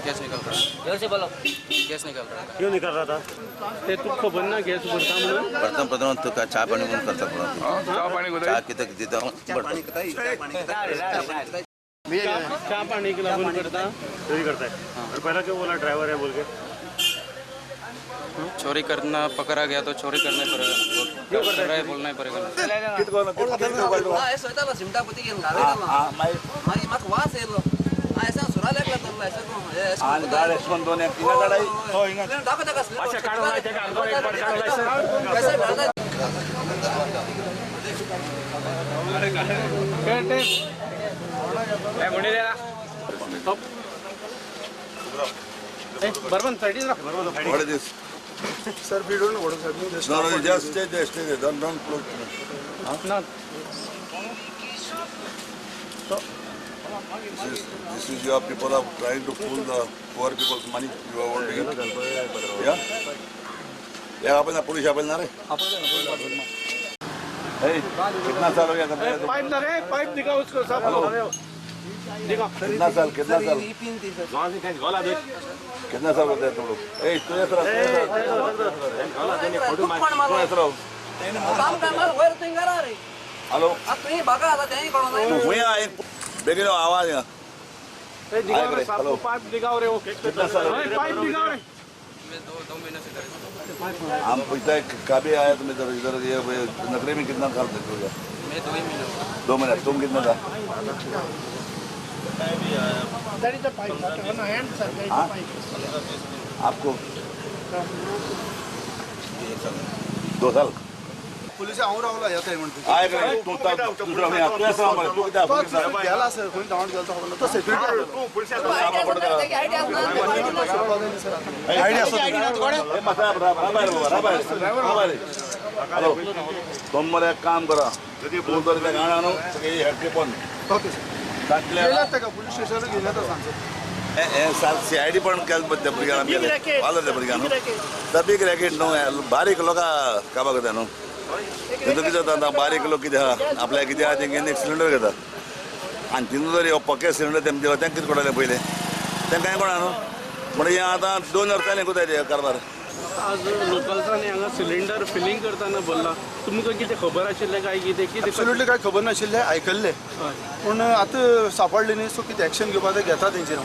Gas निकल रहा है। जोर से बोलो। गैस निकल रहा है। क्यों निकल रहा था? ते तुका खबर ना गॅस भरता म्हणून? प्रथम प्रथम तुका चा पाणी म्हणून करता, चा कित्याक दिता? चा पाणी लागून करता? चोरी करता है। और पहला क्यों बोला ड्राइवर है बोल के? चोरी करना पकड़ा गया तो चोरी करना पड़ेगा, कर रहा है बोलना ही पड़ेगा। बरोबर साईडीन राख। What is this? Sir, we don't know what is happening. No, no, just stay there, stay there. Don't close. Huh? No. This is your people are trying to pull the poor people's money. You are wanting it. Yeah? Yeah, आपण police आपण ना रे. Hey, कितना साल हो गया था? Pipe ना रे, पाइप दिखाओ उसको सब। दिखाओ। कितना साल कितना साल होता है तुम लोग? ए तू ऐसा हेलो बेगीन आवाज हेलो पाइप दिखाओ रे, वो कितना साल पाइप दिखाओ रे। मैं दो महीने से कर हम पूछता है कभी आया तुम इधर इधर ये नौकरी में कितना साल तक हो गया? मैं 2 ही महीने। 2 महीने। तुम कितना था? आपको 2 साल। पुलिस हांव रावला येता म्हणटा गेला सर, खंय धांवट गेलो तो खबर ना। तो सेक्युरिटी हॅलो तुम मरे एक काम करा, तूं तर तें गाणं न्हू हेडके पण ओके सर गेल्यात ताका पुलीस स्टेशनार घेयल्यात सांगता। सीआयडी पण केलं त्या भुरग्यांक आमगेले वालो त्या भुरग्यांक न्हू तो बीग रॅकेट न्हू, बारीक लोकां काबार करता न्हू। तितून कितें जाता, बारीक लोक कितें आहा आपल्याक कितें आहा तेंगे एक सिलिंडर घेता आनी तितून जर पक्के सिलिंडर तेम दिलो तेंकां कितें कळटलें पयलें? तेंकां कांय कळना न्हू। म्हणून हें आतां 2 वर्सां जालीं कोताय ते कारबार। आज लोकल्सांनी हांगा सिलिंडर फिलींग करतना भरला, तुमकां कितें खबर आशिल्लें काय कितें? कितें एब्सोल्युटली कांय खबर नाशिल्लें, आयकल्लें पूण आतां सापडलें न्ही, सो कितें एक्शन घेवपा जाय घेता तेंचेर।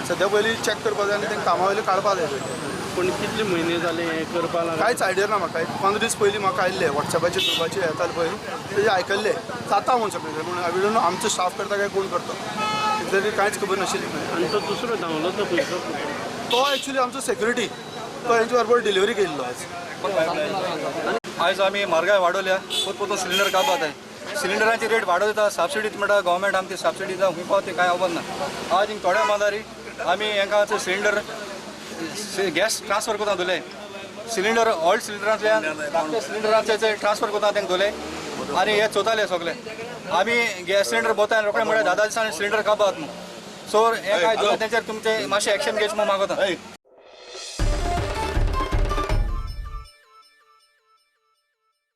सद्या पयलीं चॅक करपा जाय आनी तेंकां कामा वयले काडपा जाय। पूण कितले म्हयने जाले हें करपा लागून? कांयच आयडिया ना म्हाका। 15 दीस पयलीं म्हाका आयिल्लें वॉट्सॅपाचेर ग्रुपाचेर येतालें पळय, तेजें आयकल्लें जाता म्हूण सगळें, पूण I don't know आमचो स्टाफ करता काय कोण करता एक्झॅक्टली कांयच खबर नाशिल्ली। आनी तो दुसरो धांवलो तो खंयचो? तो एक्चुअली आमचो सेक्युरिटी, तो हेंचे बरोबर डिलिव्हरी केल्लो आयज। आयज आमी म्हारगाय वाडोवल्या, पोत सिलिंडर काबात आहे, सिलिंडरांची रेट वाडोवता, सबसिडी म्हणटा गव्हर्मेंट आमची सबसिडी दिता, खंय पावता कांय खबर ना। आज हिंग थोड्या बांदारी आमी हांकां सिलिंडर गॅस ट्रान्सफर करता धुले, सिलिंडर ओल्ड सिलिंडरांतल्यान धाकटे सिलिंडरांचे ट्रान्सफर करता तांकां धुले आनी हे चोताले सगळे। आमी गॅस सिलिंडर भोंवता रोखडे म्हणल्यार 10 दिसांनी सिलिंडर काबात न्हू, सो हें काय धुले तेंचेर तुमचें मातशें एक्शन घेवचें म्हूण मागता।